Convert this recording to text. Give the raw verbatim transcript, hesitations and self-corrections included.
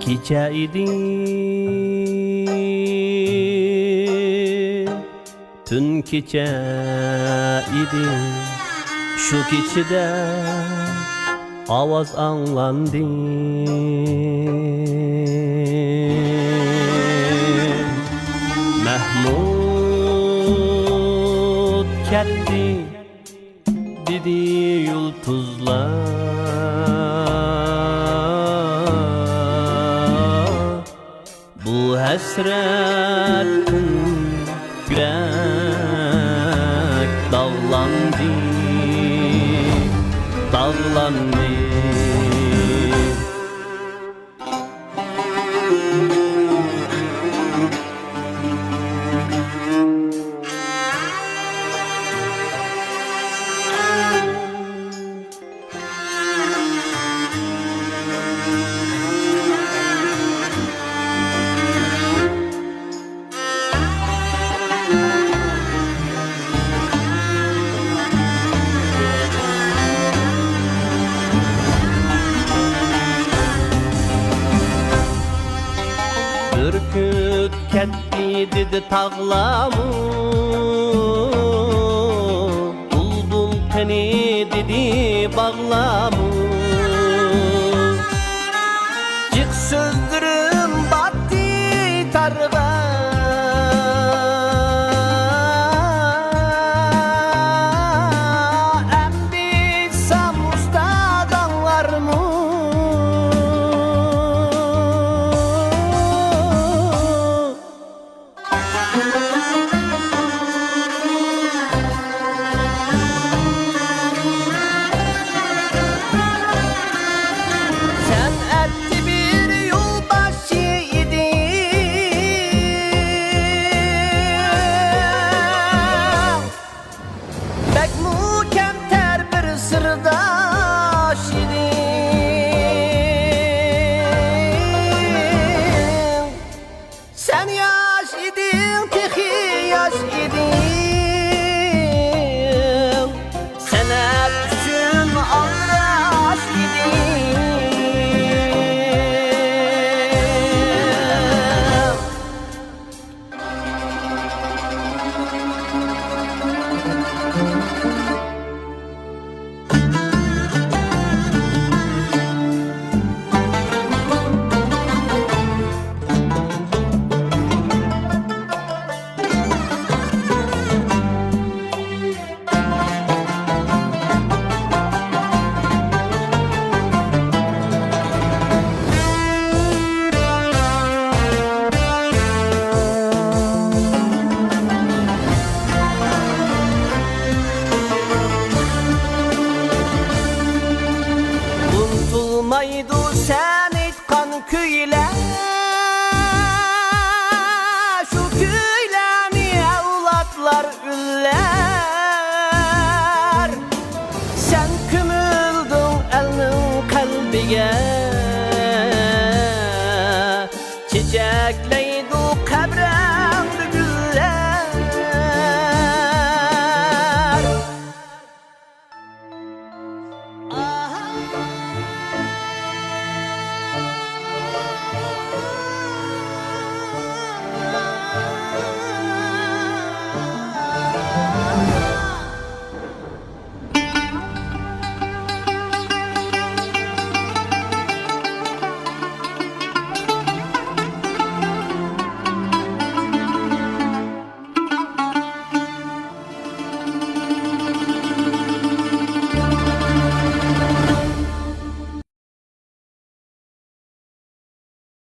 كېچە ئىدى، تۈن كېچە ئىدى. شۇ كېچىدە ئاۋاز ئاڭلاندى. مەھمۇد كەتتى، دېدى يۇلتۇزلار. بۇ ھەسرەتتىن يۈرەك داغلاندى، داغلاندى. بۈركۈت كەتتى دېدى تاغلارمۇ، بۇلبۇل قېنى دېدى باغلارمۇ. جىق سۆزلىرىم باتتى تارغا، ئەمدى ئېيتسام ئۇستازلارمۇ. سەنئەتتە بىر يولباشچى ئىدىڭ، بەكمۇ كەمتەر بىر سىرداش ئىدىڭ. سەن ياش ئىدىڭ، تېخى ياش ئىدىڭ، سەنئەت ئۈچۈن ئالدىراش ئىدىڭ. ئۇنتۇلمايدۇ سەن ئېيتقان كۈيلەر، شۇ كۈيلەرنى ئەۋلادلار ئۈنلەر. سەن كۆمۈلدۈڭ ئەلنىڭ قەلبىگە،